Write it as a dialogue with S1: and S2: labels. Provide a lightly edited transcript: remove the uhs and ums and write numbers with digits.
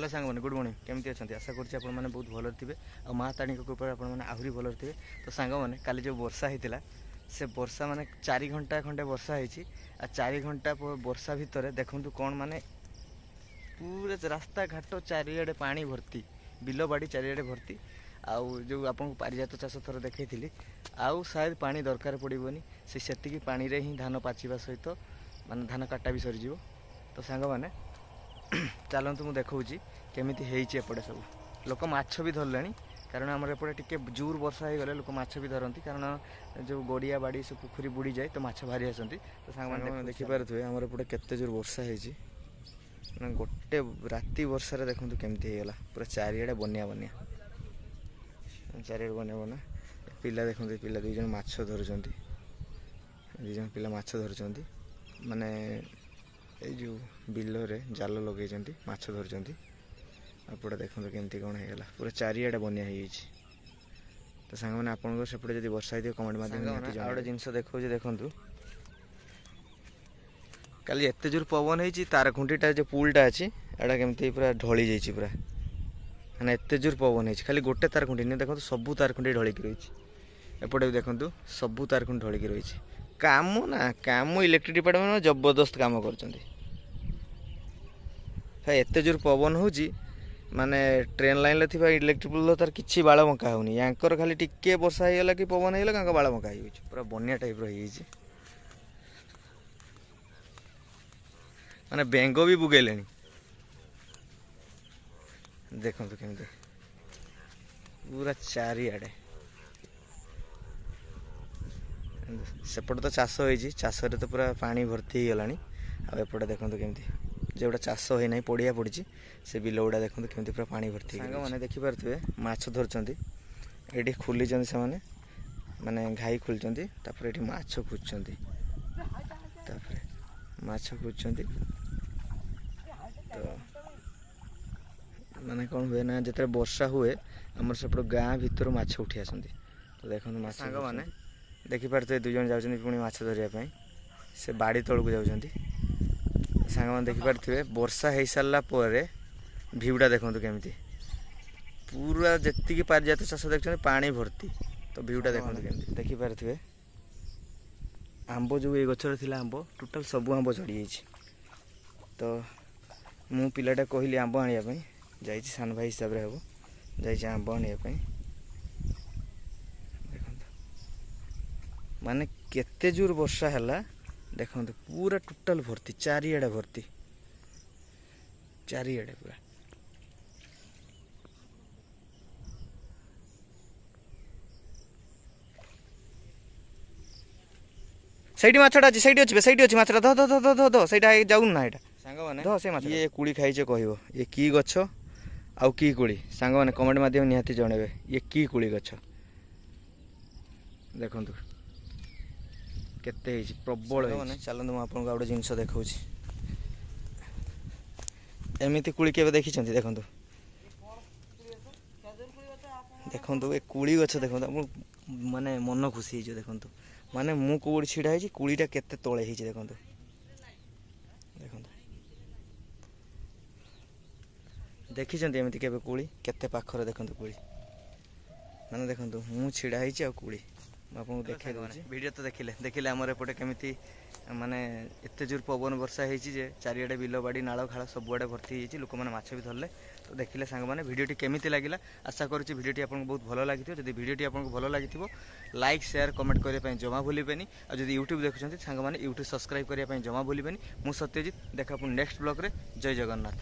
S1: Hello ସାଙ୍ଗମାନେ, good morning. କେମିତି ଅଛନ୍ତି? ଆଶା କରୁଛି ଆପଣମାନେ ବହୁତ ଭଲରେ ଥିବେ ଆଉ ମା ତାରିଣୀଙ୍କ କୃପାରେ ଆପଣମାନେ ଆହୁରି ଭଲରେ ଥିବେ। ତ ସାଙ୍ଗମାନେ, କାଲି ଯେଉଁ ବର୍ଷା ହେଇଥିଲା, ସେ ବର୍ଷା ମାନେ 4 ଘଣ୍ଟା ଖଣ୍ଡେ ବର୍ଷା ହେଇଛି। ଆଉ 4 ଘଣ୍ଟା ବର୍ଷା ଭିତରେ ଦେଖନ୍ତୁ କ'ଣ ମାନେ ପୁରା ରାସ୍ତାଘାଟ ଚାରିଆଡ଼େ ପାଣି ଭର୍ତ୍ତି, ବିଲ ବାଡ଼ି ଚାରିଆଡ଼େ ଭର୍ତ୍ତି। ଆଉ ଯେଉଁ ଆପଣଙ୍କୁ ପାରିଜାତ ଚାଷ ଥରେ ଦେଖେଇଥିଲି, ଆଉ ସାୟଦ ପାଣି ଦରକାର ପଡ଼ିବନି। ସେ ସେତିକି ପାଣିରେ ହିଁ ଧାନ ପାଚିବା ସହିତ ମାନେ ଧାନ କାଟା ବି ସରିଯିବ। ତ ସାଙ୍ଗମାନେ ଚାଲନ୍ତୁ, ମୁଁ ଦେଖାଉଛି କେମିତି ହେଇଛି। ଏପଟେ ସବୁ ଲୋକ ମାଛ ବି ଧରିଲେଣି, କାରଣ ଆମର ଏପଟେ ଟିକେ ଜୋର ବର୍ଷା ହେଇଗଲେ ଲୋକ ମାଛ ବି ଧରନ୍ତି, କାରଣ ଯେଉଁ ଗଡ଼ିଆ ବାଡ଼ି ସବୁ ପୋଖରୀ ବୁଡ଼ିଯାଏ, ତ ମାଛ ବାହାରି ଆସନ୍ତି। ତ ସାଙ୍ଗମାନେ ଦେଖିପାରୁଥିବେ ଆମର ଏପଟେ କେତେ ଜୋର ବର୍ଷା ହେଇଛି। ମାନେ ଗୋଟେ ରାତି ବର୍ଷାରେ ଦେଖନ୍ତୁ କେମିତି ହେଇଗଲା, ପୁରା ଚାରିଆଡ଼େ ବନ୍ୟା ବନ୍ୟା, ଚାରିଆଡ଼େ ବନ୍ୟା ବନ୍ୟା। ପିଲା ଦେଖନ୍ତୁ, ପିଲା 2 ଜଣ ମାଛ ଧରୁଛନ୍ତି, 2 ଜଣ ପିଲା ମାଛ ଧରୁଛନ୍ତି। ମାନେ ଏଇ ଯେଉଁ ବିଲରେ ଜାଲ ଲଗେଇଛନ୍ତି, ମାଛ ଧରୁଛନ୍ତି। ଏପଟେ ଦେଖନ୍ତୁ କେମିତି କ'ଣ ହେଇଗଲା, ପୁରା ଚାରିଆଡ଼େ ବନ୍ୟା ହେଇଯାଇଛି। ତ ସାଙ୍ଗମାନେ, ଆପଣଙ୍କର ସେପଟେ ଯଦି ବର୍ଷା ହେଇଥିବ କମେଣ୍ଟ ମାଧ୍ୟମରେ ନିହାତି। ଆଉ ଗୋଟେ ଜିନିଷ ଦେଖାଉଛି ଦେଖନ୍ତୁ, କାଲି ଏତେ ଜୋର ପବନ ହେଇଛି, ତାର ଖୁଣ୍ଟିଟା ଯେଉଁ ପୁଲଟା ଅଛି ଏଇଟା କେମିତି ପୁରା ଢଳି ଯାଇଛି ପୁରା। ମାନେ ଏତେ ଜୋର ପବନ ହେଇଛି, ଖାଲି ଗୋଟେ ତାର ଖୁଣ୍ଟି ନୁହେଁ, ଦେଖନ୍ତୁ ସବୁ ତାର ଖୁଣ୍ଟି ଢଳିକି ରହିଛି। ଏପଟେ ବି ଦେଖନ୍ତୁ ସବୁ ତାର ଖୁଣ୍ଟି ଢଳିକି ରହିଛି। କାମ ନା କାମ, ଇଲେକ୍ଟ୍ରିକ୍ ଡିପାର୍ଟମେଣ୍ଟ ଜବରଦସ୍ତ କାମ କରୁଛନ୍ତି। ଏତେ ଜୋର ପବନ ହେଉଛି, ମାନେ ଟ୍ରେନ୍ ଲାଇନ୍ରେ ଥିବା ଇଲେକ୍ଟ୍ରିକ୍ ପୋଲ୍ ତାର କିଛି ବାଳ ବଙ୍କା ହେଉନି। ୟାଙ୍କର ଖାଲି ଟିକେ ବର୍ଷା ହେଇଗଲା କି ପବନ ହେଇଗଲା, ତାଙ୍କ ବାଳ ବଙ୍କା ହେଇଯାଉଛି, ପୁରା ବନ୍ୟା ଟାଇପ୍ର ହେଇଯାଇଛି। ମାନେ ବେଙ୍ଗ ବି ବୁଗେଇଲେଣି, ଦେଖନ୍ତୁ କେମିତି ପୁରା ଚାରିଆଡ଼େ। ସେପଟେ ତ ଚାଷ ହେଇଛି, ଚାଷରେ ତ ପୁରା ପାଣି ଭର୍ତ୍ତି ହେଇଗଲାଣି। ଆଉ ଏପଟେ ଦେଖନ୍ତୁ କେମିତି ଯେଉଁଟା ଚାଷ ହେଇନାହିଁ, ପଡ଼ିଆ ପଡ଼ିଛି, ସେ ବିଲ ଗୁଡ଼ା ଦେଖନ୍ତୁ କେମିତି ପୁରା ପାଣି ଭର୍ତ୍ତି। ସାଙ୍ଗମାନେ ଦେଖିପାରୁଥିବେ ମାଛ ଧରୁଛନ୍ତି, ଏଇଠି ଖୋଲିଛନ୍ତି ସେମାନେ, ମାନେ ଘାଇ ଖୋଲିଛନ୍ତି, ତାପରେ ଏଠି ମାଛ ଖୋଜୁଛନ୍ତି, ତାପରେ ମାଛ ଖୋଜୁଛନ୍ତି। ତ ମାନେ କ'ଣ ହୁଏ ନା, ଯେତେବେଳେ ବର୍ଷା ହୁଏ ଆମର ସେପଟ ଗାଁ ଭିତରୁ ମାଛ ଉଠି ଆସନ୍ତି। ତ ଦେଖନ୍ତୁ ମାଛ, ସାଙ୍ଗମାନେ ଦେଖିପାରୁଥିବେ 2 ଜଣ ଯାଉଛନ୍ତି ପୁଣି ମାଛ ଧରିବା ପାଇଁ, ସେ ବାଡ଼ି ତଳକୁ ଯାଉଛନ୍ତି। ସାଙ୍ଗମାନେ ଦେଖିପାରୁଥିବେ ବର୍ଷା ହେଇସାରିଲା ପରେ ଭିଉଟା ଦେଖନ୍ତୁ କେମିତି ପୁରା, ଯେତିକି ପାରିଜାତ ଚାଷ ଦେଖୁଛନ୍ତି ପାଣି ଭର୍ତ୍ତି। ତ ଭିଉଟା ଦେଖନ୍ତୁ କେମିତି, ଦେଖିପାରୁଥିବେ ଆମ୍ବ ଯେଉଁ ଏଇ ଗଛରେ ଥିଲା ଆମ୍ବ, ଟୋଟାଲ୍ ସବୁ ଆମ୍ବ ଝଡ଼ିଯାଇଛି। ତ ମୁଁ ପିଲାଟା କହିଲି ଆମ୍ବ ଆଣିବା ପାଇଁ, ଯାଇଛି, ସାନ ଭାଇ ହିସାବରେ ହେବ, ଯାଇଛି ଆମ୍ବ ଆଣିବା ପାଇଁ। ଦେଖନ୍ତୁ ମାନେ କେତେ ଜୋର ବର୍ଷା ହେଲା, ଦେଖନ୍ତୁ ପୁରା ଟୋଟାଲ୍ ଭର୍ତ୍ତି, ଚାରିଆଡ଼େ ଭର୍ତ୍ତି, ଚାରିଆଡ଼େ ପୁରା। ସେଇଠି ମାଛଟା ଅଛି, ସେଇଠି ଅଛି, ସେଇଠି ଅଛି ମାଛଟା। ଧ ଧ ଧ ଧ ଧ, ସେଇଟା ଯାଉନି ନା ଏଇଟା। ସାଙ୍ଗମାନେ, ଧ ସେ ମାଛ। ଇଏ କୁଳି ଖାଇଛ କହିବ, ଇଏ କି ଗଛ ଆଉ କି କୋଳି? ସାଙ୍ଗମାନେ କମେଣ୍ଟ ମାଧ୍ୟମରେ ନିହାତି ଜଣେଇବେ ଇଏ କି କୋଳି ଗଛ। ଦେଖନ୍ତୁ କେତେ ହେଇଛି, ପ୍ରବଳ। ମାନେ ଚାଲନ୍ତୁ ମୁଁ ଆପଣଙ୍କୁ ଆଉ ଗୋଟେ ଜିନିଷ ଦେଖାଉଛି। ଏମିତି କୁଳି କେବେ ଦେଖିଛନ୍ତି? ଦେଖନ୍ତୁ ଦେଖନ୍ତୁ ଏ କୁଳି ଗଛ ଦେଖନ୍ତୁ, ଆପଣ ମାନେ ମନ ଖୁସି ହେଇଯିବ। ଦେଖନ୍ତୁ ମାନେ ମୁଁ କୋଉଠି ଛିଡ଼ା ହେଇଛି, କୁଳିଟା କେତେ ତଳେ ହେଇଛି ଦେଖନ୍ତୁ। ଦେଖନ୍ତୁ, ଦେଖିଛନ୍ତି ଏମିତି କେବେ କୁଳି କେତେ ପାଖରେ? ଦେଖନ୍ତୁ କୁଳି, ମାନେ ଦେଖନ୍ତୁ ମୁଁ ଛିଡ଼ା ହେଇଛି ଆଉ କୁଳି। ମୁଁ ଆପଣଙ୍କୁ ଦେଖାଇ ଦେଉଛି। ଭିଡ଼ିଓ ତ ଦେଖିଲେ, ଦେଖିଲେ ଆମର ଏପଟେ କେମିତି ମାନେ ଏତେ ଜୋର ପବନ ବର୍ଷା ହେଇଛି ଯେ ଚାରିଆଡ଼େ ବିଲ ବାଡ଼ି ନାଳ ଖାଳ ସବୁଆଡ଼େ ଭର୍ତ୍ତି ହେଇଯାଇଛି, ଲୋକମାନେ ମାଛ ବି ଧରିଲେ। ତ ଦେଖିଲେ ସାଙ୍ଗମାନେ ଭିଡ଼ିଓଟି କେମିତି ଲାଗିଲା? ଆଶା କରୁଛି ଭିଡ଼ିଓଟି ଆପଣଙ୍କୁ ବହୁତ ଭଲ ଲାଗିଥିବ। ଯଦି ଭିଡ଼ିଓଟି ଆପଣଙ୍କୁ ଭଲ ଲାଗିଥିବ, ଲାଇକ୍ ସେୟାର କମେଣ୍ଟ କରିବା ପାଇଁ ଜମା ଭୁଲିବେନି। ଆଉ ଯଦି ୟୁଟ୍ୟୁବ୍ ଦେଖୁଛନ୍ତି ସାଙ୍ଗମାନେ, ୟୁଟ୍ୟୁବ୍ ସବସ୍କ୍ରାଇବ୍ କରିବା ପାଇଁ ଜମା ଭୁଲିବେନି। ମୁଁ ସତ୍ୟଜିତ, ଦେଖା ପୁଣି ନେକ୍ସଟ ବ୍ଲଗ୍ରେ। ଜୟ ଜଗନ୍ନାଥ।